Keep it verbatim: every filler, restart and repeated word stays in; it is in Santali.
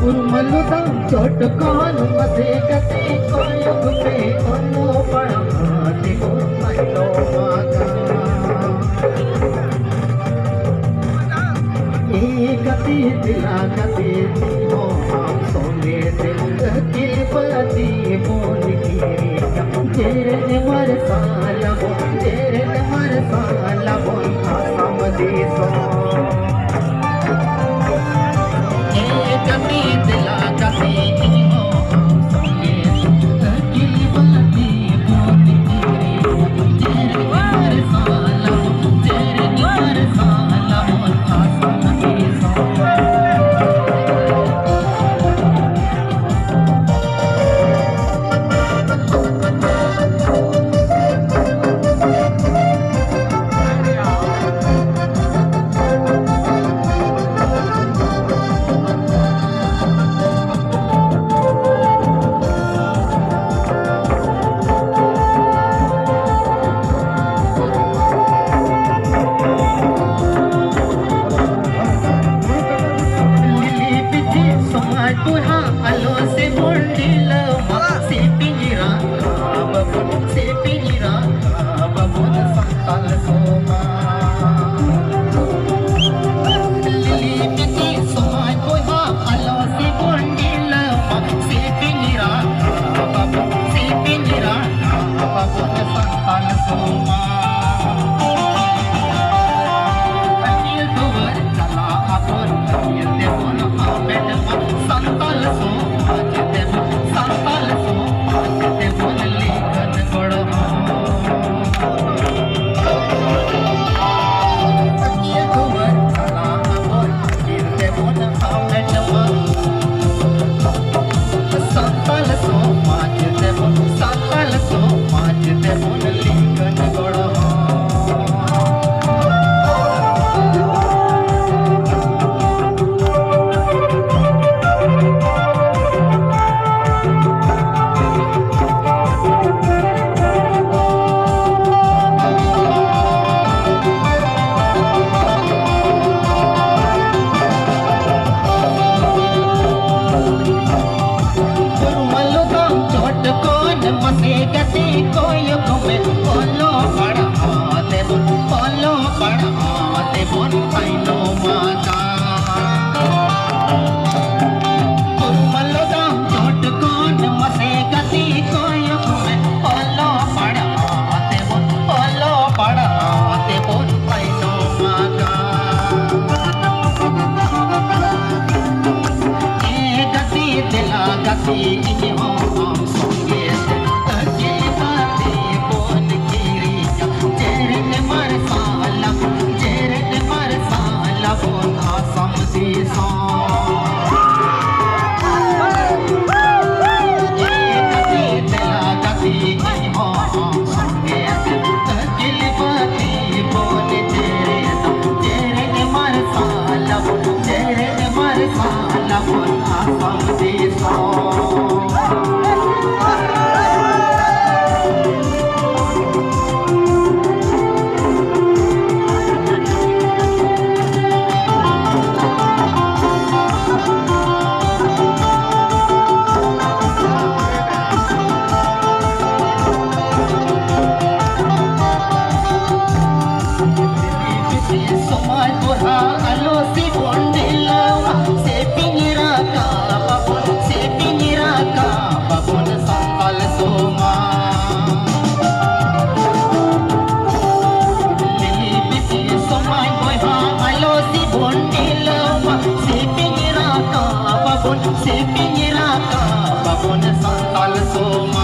ᱢᱟᱞᱚ ᱫᱟᱢ ᱪᱚᱴ ᱠᱷᱚᱱ ᱢᱟᱥᱮ ᱠᱟᱹᱴᱤᱡ ᱠᱚᱭᱚᱜ ᱢᱮ, ᱚᱞᱚᱜ ᱯᱟᱲᱦᱟᱜ ᱛᱮᱵᱚᱱ ᱛᱟᱭᱱᱚᱢ ᱟᱠᱟᱱᱟ᱾ ᱮ ᱜᱟᱛᱮ ᱫᱮᱞᱟ ᱜᱟᱛᱮ, ᱛᱤᱦᱚᱸ ᱟᱢ ᱥᱚᱸᱜᱮ ᱛᱮ ᱟᱹᱠᱤᱞ ᱵᱟᱹᱛᱤ ᱵᱚᱱ ᱠᱤᱨᱤᱧᱟ᱾ ᱡᱮᱨᱮᱫ ᱢᱟᱨᱥᱟᱞ ᱟᱵᱚᱱ, ᱡᱮᱨᱮᱫ ᱢᱟᱨᱥᱟᱞ ᱟᱵᱚᱱ ᱟᱥᱟᱢ ᱫᱤᱥᱚᱢ᱾ ᱞᱤᱞᱤ ᱵᱤᱪᱷᱤ ᱥᱚᱢᱟᱡᱽ ᱵᱚᱭᱦᱟ ᱟᱞᱚ ᱥᱮ ᱵᱚᱱ ᱰᱷᱤᱞᱟᱹᱣ ᱢᱟ, ᱥᱮ ᱯᱤᱸᱡᱽᱨᱟ ᱵᱟᱵᱚᱱ, ᱥᱮ ᱯᱤᱸᱡᱽᱨᱟ ᱵᱟᱵᱚᱱ ᱥᱟᱱᱛᱟᱞ ᱥᱚᱢᱟᱡᱽ᱾ ᱞᱤᱞᱤ ᱵᱤᱪᱷᱤ ᱥᱚᱢᱟᱡᱽ ᱵᱚᱭᱦᱟ ᱟᱞᱚ ᱥᱮ ᱵᱚᱱ ᱰᱷᱤᱞᱟᱹᱣ ᱢᱟ, ᱥᱮ ᱯᱤᱸᱡᱽᱨᱟ ᱵᱟᱵᱚᱱ, ᱥᱮ ᱯᱤᱸᱡᱽᱨᱟ ᱵᱟᱵᱚᱱ ᱥᱟᱱᱛᱟᱞ ᱥᱚᱢᱟᱡᱽ᱾ ᱟᱹᱠᱤᱞ ᱫᱩᱣᱟᱹᱨ ᱪᱟᱞᱟᱜ ᱟᱵᱚᱱ, ᱟᱹᱠᱤᱞ ᱛᱮᱵᱚᱱ ᱦᱟᱢᱮᱴ ᱢᱟ, ᱥᱟᱱᱛᱟᱞ ᱥᱚᱢᱟᱡᱽ ᱤᱧ ᱦᱚᱸ ᱟᱢ ᱥᱚᱸᱜᱮ ᱛᱮ ᱟᱹᱠᱤᱞ ᱵᱟᱹᱛᱤ ᱵᱚᱱ ᱠᱤᱨᱤᱧᱟ᱾ ᱡᱮᱨᱮᱫ ᱢᱟᱨᱥᱟᱞ ᱟᱵᱚᱱ, ᱡᱮᱨᱮᱫ ᱢᱟᱨᱥᱟᱞ ᱟᱵᱚᱱ ᱟᱥᱟᱢ ᱫᱤᱥᱚᱢ᱾ ᱮ ᱜᱟᱛᱮ ᱫᱮᱞᱟ ᱜᱟᱛᱮ ᱤᱧ ᱦᱚᱸ ᱟᱢ ᱥᱚᱸᱜᱮ ᱛᱮ ᱟᱹᱠᱤᱞ ᱵᱟᱹᱛᱤ ᱵᱚᱱ ᱡᱮᱨᱮᱫᱟ᱾ ᱡᱮᱨᱮᱫ ᱢᱟᱨᱥᱟᱞ ᱟᱵᱚᱱ, ᱡᱮᱨᱮᱫ ᱢᱟᱨᱥᱟᱞ ᱟᱵᱚᱱ ᱟᱥᱟᱢ ᱫᱤᱥᱚᱢ᱾ ᱥᱚᱢᱟᱡᱽ ᱵᱚᱨᱦᱟ ᱟᱞᱚ ᱥᱤᱵᱚᱱ ᱰᱷᱤᱞᱟᱹᱣᱟ, ᱥᱮᱯᱮᱧ ᱨᱟᱠᱟᱵ ᱟᱵᱚᱱ, ᱥᱮᱯᱮᱧ ᱨᱟᱠᱟᱵ ᱟᱵᱚᱱ ᱥᱟᱱᱛᱟᱞ ᱥᱚᱢᱟᱡᱽ᱾ ᱞᱤᱞᱤ ᱵᱤᱴᱤ ᱥᱚᱢᱟᱡᱽ ᱵᱚᱭᱦᱟ ᱟᱞᱚ ᱥᱤᱵᱚᱱ ᱰᱷᱤᱞᱟᱹᱣᱟ, ᱥᱮᱯᱮᱧ ᱨᱟᱠᱟᱵ ᱟᱵᱚᱱ, ᱥᱮᱯᱮᱧ ᱨᱟᱠᱟᱵ ᱟᱵᱚᱱ ᱥᱟᱱᱛᱟᱞ ᱥᱚᱢᱟᱡᱽ᱾